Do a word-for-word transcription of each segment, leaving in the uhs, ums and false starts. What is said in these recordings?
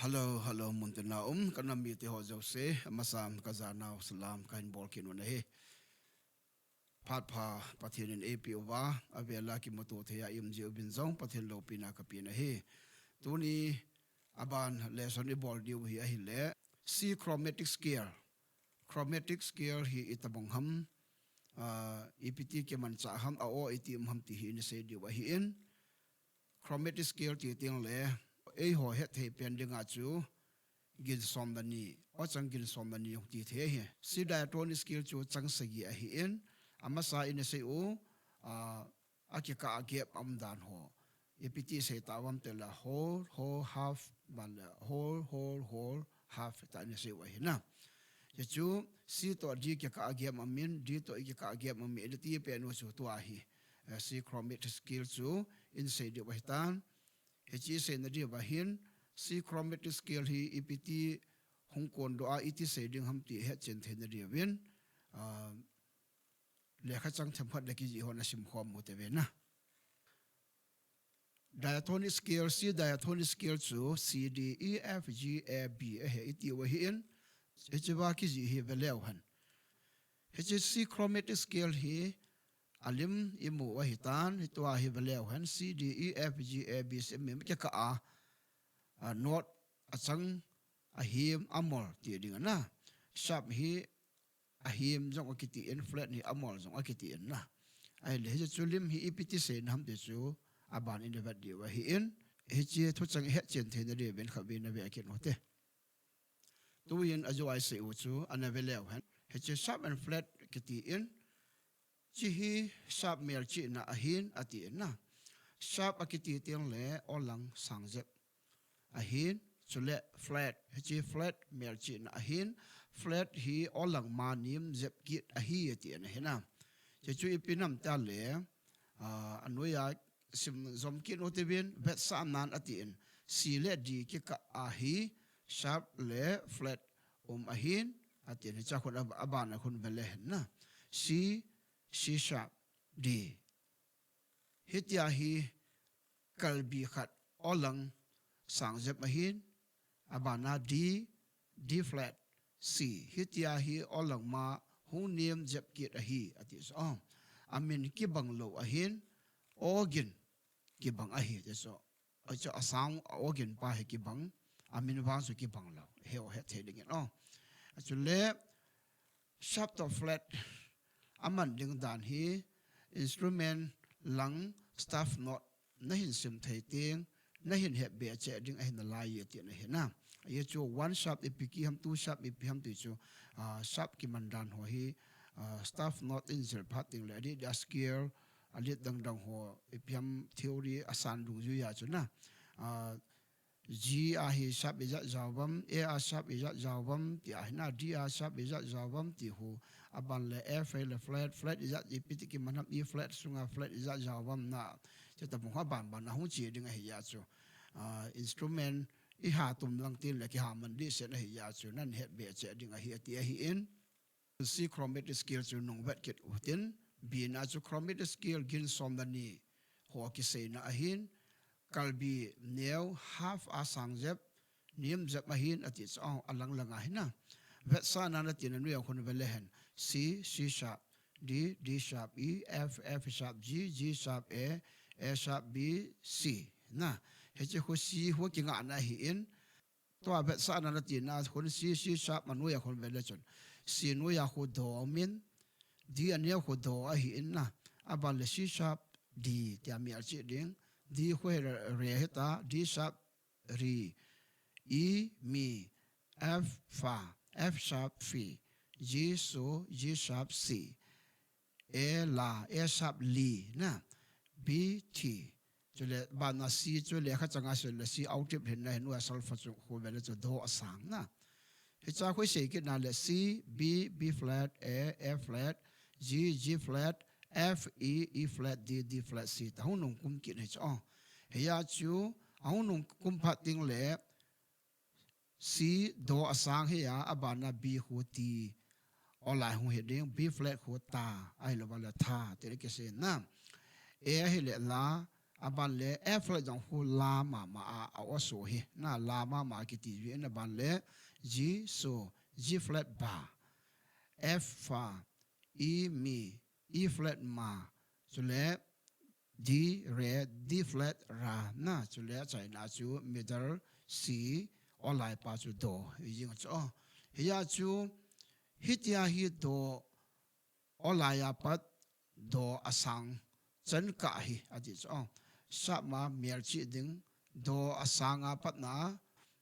Hello, hello, muntina um, ka nam mite ho jouse, amasam ka janau salam kahin bol kit u ahi. Phat pha Pathen in eipeh uva, avela kimuto thei a i um jeh uvin jong Pathen loupina ka pe ahi. Tuni aban lesson i bol diu hi ahile, C chromatic scale. Chromatic scale hi itobang ham, ah, ipi ti kimanchah ham, a-o iti um ham ti hi i sei diu ahin. Chromatic scale ti teng le, eiho hetthei pen dinga chu gin som le ni, o chang gin som le ni hung ti thei ahi. C diatonic scale chu chang sagi ahin, amasa i sei u, ah, akikah a gap um dan ho. Ipi ti sei tauvam tile whole, whole, half, ban le whole, whole, whole, half tia i sei u ahi na. Hichu C toh D kikah a gap um in, D toh E kikah a gap um in, iti pen u chu tua hi. Eh, C chromatic scale chu i sei diu ahitan. Hiche i seina diu ahin, C chromatic scale hi ipi ti hung kondoh a iti sei ding ham ti hetchen theina diuvin, ah, lekha chang themkhat le kijih hon asim khom u hite ve na. Diatonic scale, C diatonic scale chu C, D, E, F, G, A, B ahi iti u ahin, hiche va kijih hi ve leu hen. Hiche C chromatic scale hi alim i mu u ahitan, hitua hi ve leu hen, C, D, E, F, G, A, B, C, mi kikah a, a note achang, ahim, amol ti ding ana. Sharp hi ahim jong akiti in, flat hi amol jong akiti in na. Ahile hiche chu lim hi ipi ti seina ham ti chu aban in i vet diu ahin. Hiche thuchang i hetchen theina diuvin khatvei na ve kit u hite. Tuin ajo a i sei u chu ana ve leu hen. Hiche sharp and flat kiti in, hiche hi sharp melchihna ahin ati in na. Sharp akiti teng le olang sang jep ahin, chule flat, hiche flat melchihna ahin, flat hi olang ma nem jep kit ahi ati in ahi na. Hiche chu ipi ham tile, ah, anoiya sim jom kit u hite uvin, vetsahnan ati in, C le D kikah a hi sharp le flat um ahin, ati in, hiche a khun ab-, aban a khun ve le hen na. C, C sharp, D. Hitia hi kalbi khat olang sang jep ahin, aban a D, D flat, C. Hitia hi olang ma hung nem jep kit ahi, ati chu. Oh, amin kibang lou ahin, organ kibang ahi, ati chu. Achu a sound, a organ pa hi kibang, amin vang chu kibang lou. He o het thei ding in, oh. Achule, sharp toh flat aman ding dan hi instrument lang staff note na hin sim thei teng, na hin het be cheh ding ahi nalai e ati in ahi na. Ahi chu one sharp ipi ki ham, two sharp ipi ham ti chu, ah, sharp kiman dan ho hi, ah, staff note in jil phat teng le, adeh deh a scale, alet dang dang ho, ipi ham theory asan dungjui a chu na. Ah, G a hi sharp ijat jao uvam, A a sharp ijat jao uvam, ti ahi na, D a sharp ijat jao uvam, ti hu. Aban le F le flat, flat ijat ipi ti kiman ham, E flat sunga flat ijat jao uvam na. Hiche tobang ho aban ban a hung che ding ahi a chu. Ah, instrument i ha tum lang teng le kiha man ding sen ahi a chu, nan het be cheh ding ahi ati ahin. C chromatic scale chu nung vet kit u hitin, B na chu chromatic scale gin som le ni ho kiseina ahin, kalbi neo half a sang jep, nem jep ahin ati chu, oh, alang lang ahi na. Vetsahnan ati na noiya khun ve le hen. C, C sharp, D, D sharp, E, F, F sharp, G, G sharp, A, A sharp, B, C. Na, hiche khu C khu kingahna ahin, tua vetsahnan ati na khun C, C sharp a noiya khun ve le chun. C noiya khu do um in, D a neo khu do ahin na. Aban le C sharp, D tia melchih ding. D khu hi re, re hita, D sharp, ri. E, mi. F, fa. F sharp, fi. G, so. G sharp, si. A, la. A sharp, li. Na. B, ti. Chule, aban a C, chule, khat changa C le C octave hin na hin, noiya solfa chu khu ve le chu do asang na. Hiche khu i sei kit na le C, B, B flat, A, A flat, G, G flat, F, E, E flat, D, D flat, C ta hung nung kum kit hiche, oh. Hiya chu, ahung nung kum phat teng le, C do asang hi a, aban a B khu ti. Olai hung hi ding, B flat khu ta, ahilou va le tha, ti le kisei na. A hi le la, Aban le F flat jong khu la mama a, a oso hi. Na la mama kiti jui in aban le G so, G flat ba. F fa, E mi, E flat ma. Chule D re, D flat ra. Na chule achaina chu middle C, olai pa chu do. Hi jing chu. Hia chu, hitia hi do, olai a pat do asang chan kah hi, ati chu. Sharp ma melchih ding, do asang a pat na,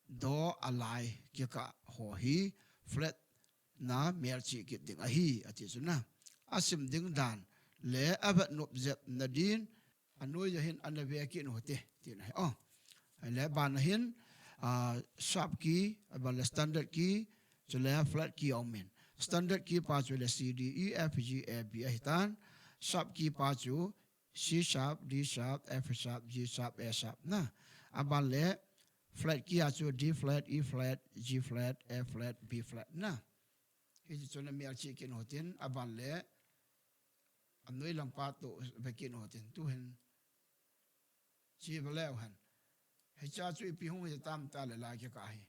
do alai kikah ho hi, flat na melchih kit ding ahi, ati chu na. Asim ding dan le avet nop jep na din, anoi a hin ana ve kit u hite, tina hi. Oh. Ahile ban a hin, ah, sharp key, aban le standard key, chule flat key aum in. Standard key pa chu le C, D, E, F, G, A, B ahitan. Sharp key pa chu C sharp, D sharp, F sharp, G sharp, A sharp na. Aban le flat key a chu D flat, E flat, G flat, A flat, B flat na. Hiti chun amelchih kit u hitin, aban le anoi lang pa toh ve kit u hitin, tu hin. Chi ve leu hen. Hiche a chu ipi hung hi tam ta le lai kikah hi.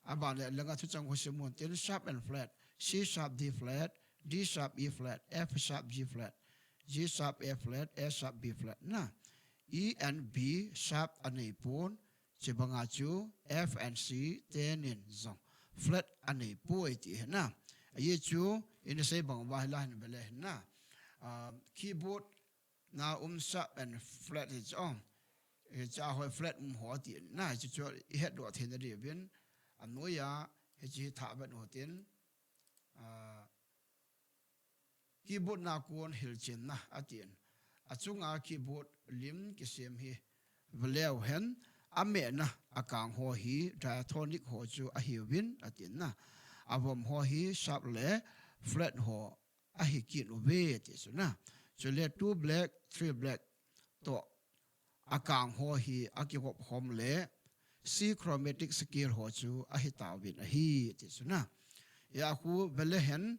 Aban le langa thuchang ho sim u hitin, sharp and flat. C sharp, D flat, D sharp, E flat, F sharp, G flat, G sharp, A flat, A sharp, B flat na. E and B sharp anei pon, chibanga chu F and C tenin jong flat anei poi ti hi na. Ahi chu, ina sei bang uva hi la hin ve le hin na. Ah, keyboard na um sharp and flat hi chu. Hiche a ho flat um ho ti na, hiche chu i hetdoh theina diuvin. Anoi a, hiche hi thah vet u hitin. Ah, keyboard na kon hilchenna, atin. Achunga keyboard lim kisem hi ve leu hen, amehna akang ho hi diatonic ho chu ahiuvin, atin na. Avom ho hi sharp le flat ho ahi kit uve, ti chu na. Chule two black, three black toh akang ho hi akihop khom le C chromatic scale ho chu ahi tauvin ahi, ti chu na. Hia khu ve le hen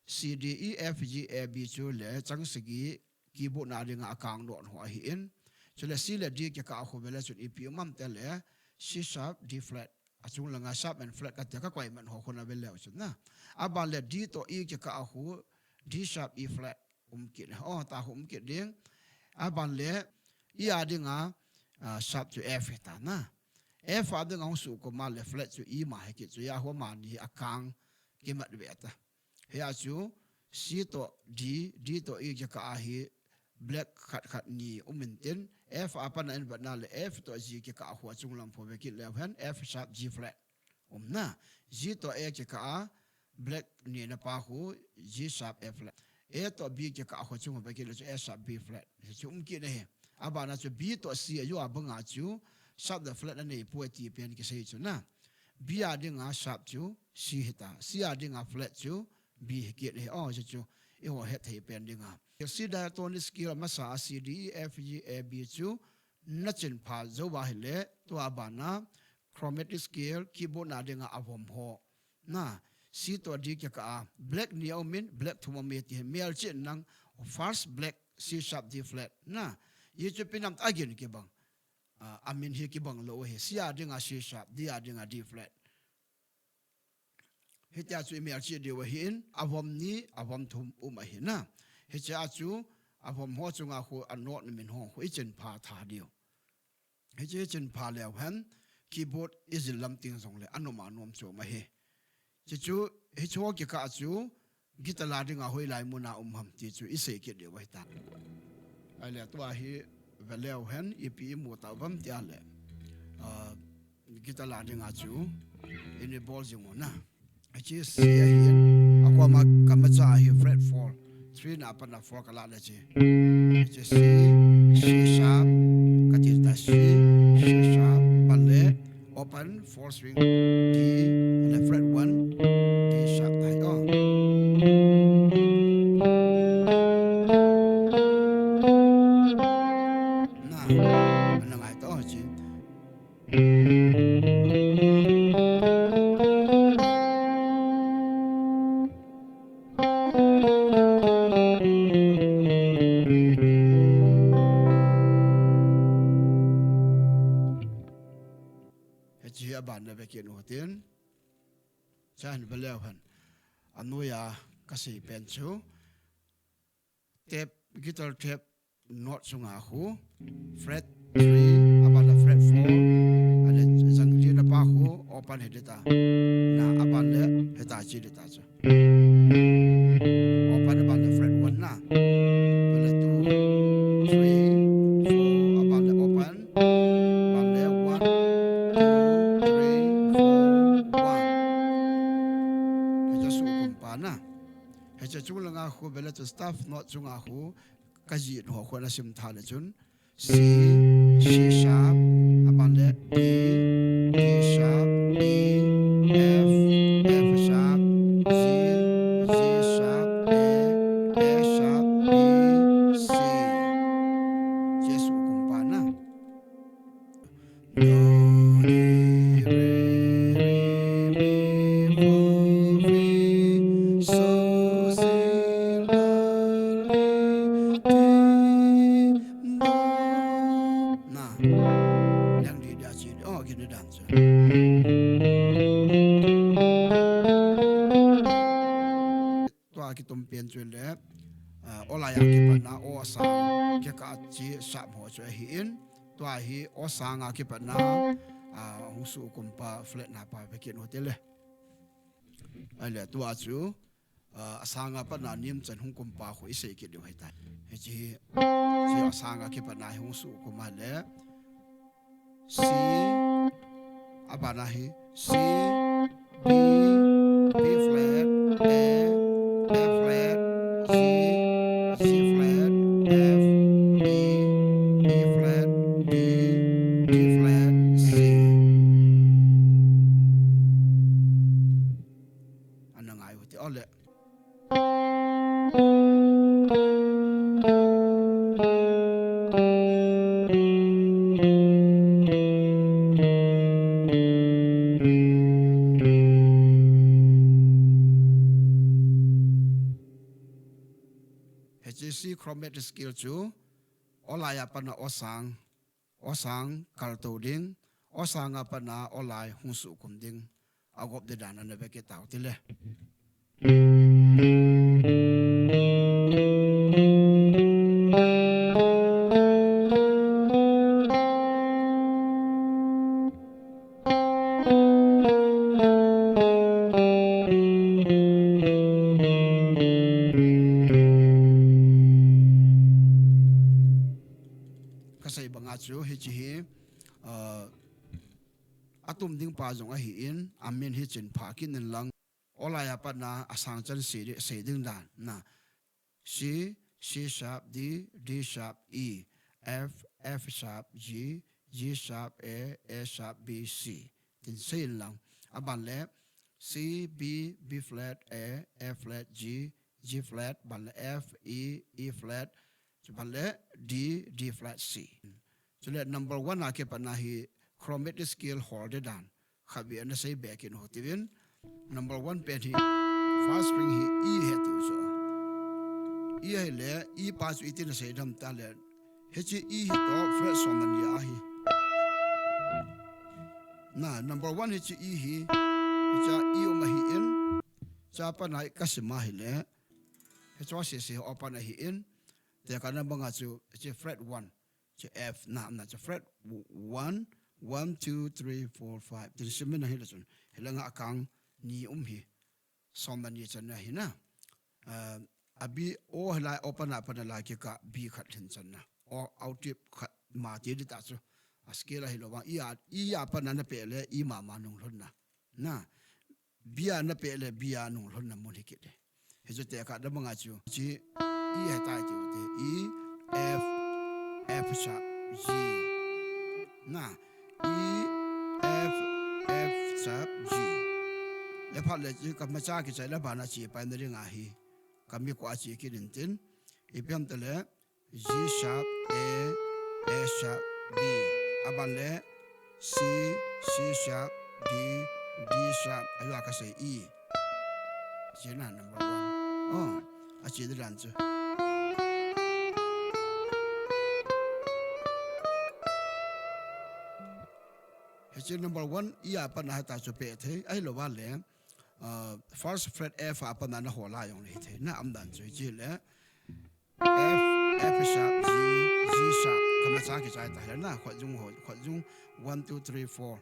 C, D, E, F, G, A, B chu le chang sagi keyboard na dinga akang don ho ahin. Chule C le D kikah a khu ve le chun ipi um am ti le C sharp, D flat. Achung langa sharp and flat kati a ka koi man ho khu na ve leu chun na. Aban le D toh E kikah a khu D sharp, E flat um kit. Oh, ta khu um kit ding. Aban le E a dinga, ah, sharp chu F hita na. F a dinga hung suh koma le flat chu E ma hi kit chu, hia khu amani akang kimat ve ta. Hia chu C toh D, D toh E kikah a hi black khat khat ni um intin, F a pat na in vet na le F toh G kikah a khu achung lam pho ve kit leu hen F sharp G flat um na. G toh A kikah a black ni na pa khu G sharp A flat. A toh B kikah a khu achung ve kit le chu A sharp B flat. Chu um kit na hi. Aban a chu B toh C a jo a banga chu sharp le flat anei poi ti pen kisei chu na. B a dinga sharp chu C hita, C a dinga flat chu B hi kit hi. Oh, chu chu i ho het thei pen dinga. C diatonic scale masa a C, D, E, F, G, A, B chu na chin pha jou va hile, tua ban a chromatic scale keyboard na dinga avom ho. Na, C toh D kikah a black ni a um in, black thum a um e ti hi, melchih nang first black C sharp D flat. Na, hichu ipi nam a gin kibang. Ah, amin hi kibang lou hi. C a dinga C sharp, D a dinga D flat. Hitia chu i melchih diu ahin, avom ni, avom thum um ahi na. Hiche a chu, avom ho chunga khu a note na min ho khu i chin pha tha diu. Hiche i chin pha leu hen, keyboard i jil lam ting jong le, anom anom chu um ahi. Hichu, hichu kikah chu, guitar la dinga hoilai muna um ham ti chu i sei kit diu ahitan. Ahile tua hi ve leu hen ipi i mu tauvam ti a le. Ah, guitar la dinga chu i ni bol jing u na. Hiche C ahin, akoma kamacha hi fret four. Three na a pat na four ka la le hiche. Hiche C, C sharp, kati ta C, C sharp, apat le open four string D, and then fret one, D sharp ta hi. Oh. Na, ana ngai ta, oh, hiche. Na vekin u tin. Chan veleu hen. Anoiya kasei pen chu. Tab, guitar tab, note chunga khu. Fret three, aban le fret four. Ale jangli na pa khu, open hi dita. Na aban le hita chi dita chu. Open aban le fret one na. Tule two, three, four, aban le open. Aban le one, two, three, four, one. Hiche suh kum pa na. Hiche chung langa khu vele chu staff note chunga khu. Ka jih ho khu na sim tha le chun. C, C sharp, aban le D, D sharp, E, F, F sharp, G, G sharp, A, A sharp, B, C. Hiche suh kum pa na. Do, re, re, mi, fa, fi, so, si, la, re, ti, do. Na. Yang di da chi. Oh, gini dan chu. Tua kitum pen chu le, ah, o laiya kipatna o sang kikah chi sharp ho chu ahin. Tua hi o sanga kipatna, ah, hung suh kum pa flat na pa vekin u tile. Ahile tua chu, ah, asanga patna nim chan hung kum pa khu isei kit diu ahitai. Hiche hi, hiche asanga kipatna hi hung suh kum a le. C, abana hi C, B, B flat, A, A flat, G, G flat, F, E, E flat, D, D flat, C. Ana ngai u ti ole. Hiche C chromatic scale chu o laiya patna o sang, o sang kaltou ding, o sanga patna o lai hung suh kum ding. Agop di dan ana vekit tau tile. Kasei banga chu hiche hi, ah, atum ding pa jong ahin, amin hi chin pha kit in lang. O laiya patna asang chan sei di, sei ding dan. Na. C, C sharp, D, D sharp, E, F, F sharp, G, G sharp, A, A sharp, B, C. Tin sei in lang. Aban le C, B, B flat, A, A flat, G, G flat, aban le F, E, E flat, aban le D, D flat, C. Chule number one a kipatna hi chromatic scale hol di dan. Khatvei ana sei be kit u hitin. Number one pen hi first string hi E hi tiu chu. E hi le, E pa chu iti na sei dam ta le. Hiche E hi toh fret som na ni ahi. Na, number one hiche E hi. Hiche E um ahin. Chapa nai kasima hi le. Hiche sese open ahin. Tekah na banga chu, hiche fret one. Chu F na, na chu fret w-, one, one, two, three, four, five. Tin simin ahi le chun. Hi le nga kang ni um hi. Som na ni chan na hi na. Ah, a B, o hi lai open a pan a lai kikah B khat hin chan na. O octave khat ma ti di ta chu. A scale ahi lo vang. E a, E a pan a na pe le, E ma ma nung lhon na. Na. B a na pe le, B a nung lhon na mun hi kit le. Hichu tekah na banga chu. Chi E hi tai ti u te. E, F, F sharp, G. Na. E, F, F sharp, G. Le phat le chi ka ma cha kichai le bana chi pai na ring ahi. Ka mi kwa chi kit in tin. Ipi ham ta le. G sharp, A, A sharp, B. Aban le C, C sharp, D, D sharp. Ayu a kasei E. Chi na number one. Oh, achi di dan chu. He Hiche number one, E a pat na hita chu pe thei, ahilou vale, uh, first fret F a pat na na hol a jong le hi thei, na umdan chu hiche le, F, F sharp, G, G sharp, kama cha kichai ta le na, khut jung ho, khut jung, one, two, three, four.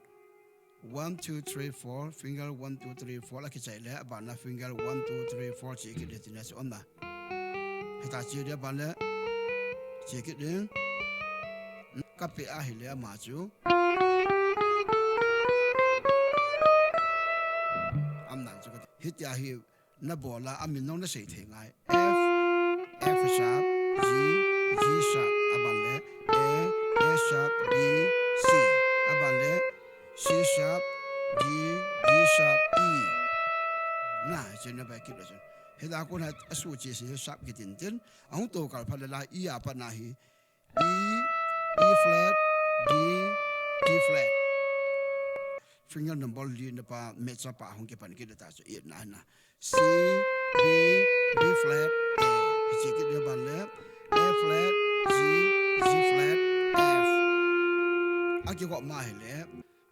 One, two, three, four, finger one, two, three, four, la kichai le, aban na finger one, two, three, four, che kit le tina chu umna. Hita che dia ban le, che kit ding. Ka pe a hi le ama chu. Umdan chu ka, hitia hi na bol a, amin nong na sei thei ngai. F, F sharp, G, G sharp, aban le, A, A sharp, B, C, aban le, C sharp, D, D sharp, E. Na, hiche na ba kit le chun. Hita kon ha, asu che si sharp kitin tin. Ahung to kal phat le la, E a pat na hi. E, E flat, D, D flat. Finger number li na pa, me cha pa hung kipan kit ta chu eight na na. C, B, B flat, A. Hiche kit le ban le, A flat, G, G flat, F. Aki ko ma hi le,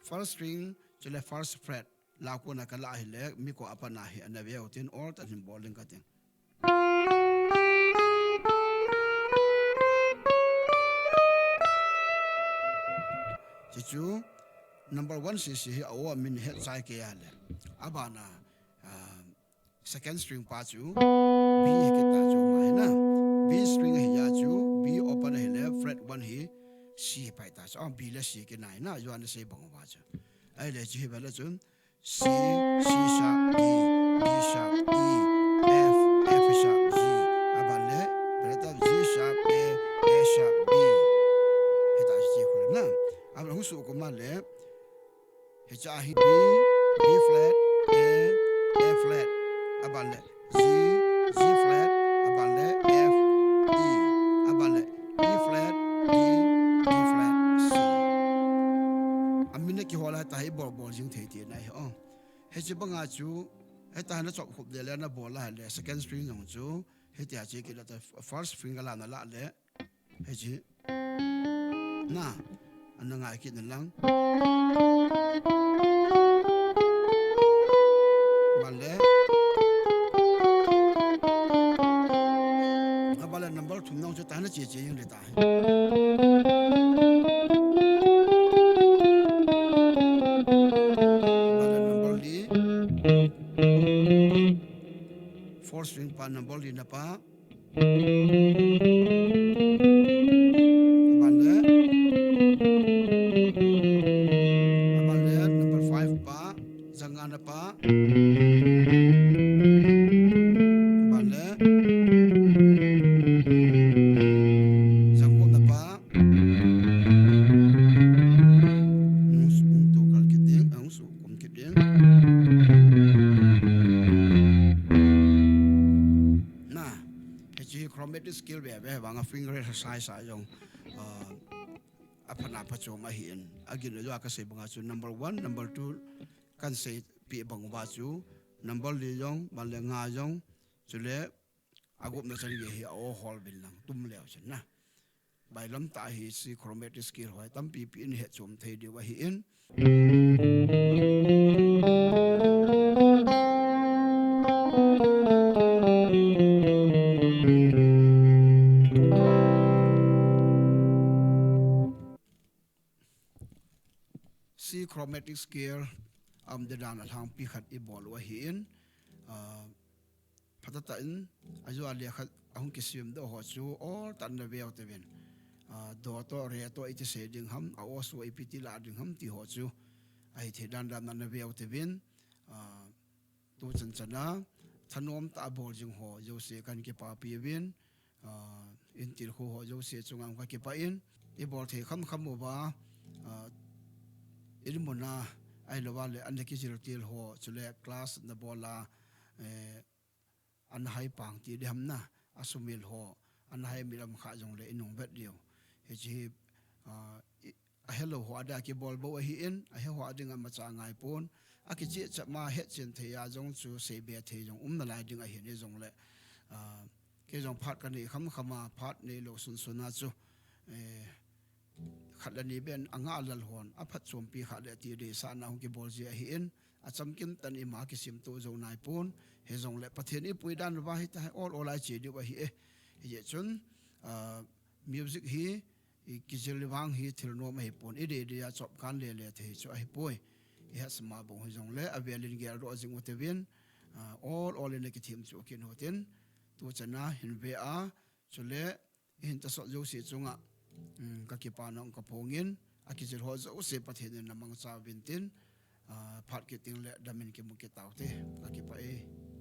first string, chule first fret. La ko na ka la hi le, mi ko a pat na hi ana ve u tin all ta hin bol ding ka tin. Hichu number one C C hi a o min het chai ke a le. Aban na, ah, second string pa chu B hi kit ta chu ma hi na. B string hi ya chu B open hi le fret one hi C hi pai ta chu. Ah, B le C kit na hi na. Yuan sei bang ba chu. Ahile chu hi ba le chun C, C sharp, D, D sharp, E, F, F sharp, G. Aban le, bereta G sharp, A, A sharp, B. Hita si khu na. Aban hung su ko ma le. Hicha hi B, B flat, A, A flat. Aban le. G, G flat, aban le F, E, aban le E flat, D, D flat, C. Amin na kihol a ta hi bol bol jing thei ti na hi o. Hiche banga chu, hita na chop khup le le na bol a le second string jong chu, hitia che kit le ta first finger la na la le. Hiche. Na, ana ngai kit na lang. Ban le. Aban le number thum nong chu ta na che che jing le ta. Aban le number li. Four string pa number li na pa. Aban le. Aban le number five pa. Janga na pa. Aban le. Jangkho na pa. Nung su, nung to kal kit ding, nung su kum kit ding. Na, hiche chromatic scale ve ve vang a finger exercise a jong, ah, aphat na pha chom ahi in. Agin a jo a ka sei banga chu number one, number two, kan sei pi bang uva chu number li jong, ban le nga jong, chule, agupna chan gei hi a o hol bin lang tum leu chan na. Bailam ta hi si chromatic scale hoi tampi pi in het chom thei diu ahi in. Si chromatic scale, um, de dan a lhangpi khat i bol u ahi in, ah, phatah tah in, a jo a le khat a hung kisem doh ho chu, all tan na veu te vin. Ah, do to, re to, i ti se ding ham, a o su, i pi ti la ding ham, ti ho chu. Ahi thei dan dan na veu te vin. Ah, Tu chan chan a, thanom tah a bol jing ho jouse kan kipapi uvin, ah, in tilkhou ho jouse chunga ka kipah in, i bol thei kham kham uva, ah, in mun a, ahilou va le, an le kijil til ho, chule class na bol a, eh, an hai pang ti diham na, a sumil ho, an hai milam kha jongle i nung vet diu. Hiche hi, ah, i, a helou ho a dia kibol bou ahi in, a he ho a ding a macha ngai pon. A kicheh cheh ma het chen thei a jong chu sei be thei jong um nalai ding ahi in jongle. Ah, kei jong phat ka nei kham kham a, phat neilou sun sun a chu, eh, khat le ni ben a nga lal hon a phatchompi kha le ti deisahna hung kibol ji ahi in, a chamkim tan ima kisim to jo nai pon, hijongle Pathen ipui dan va hi ta ol ol a che diu ahi e. Hijeh chun, ah, music hi i kijil vang hi thil nom ahi pon, i dei dei a chop kan le le thei chu ahi poi. I hat sima bong hi jongle, a velin gel ro jing u te vin, ah, ol ol in a kithem chu kin ho tin, tu chana hin ve a, chule, i hin ta sot jo si chunga, um, ka kipa nong ka phong in, a kijil ho jo si Pathen in na mangcha vin tin, ah, phat kiting le damin kimu kitau te, ka kipa e.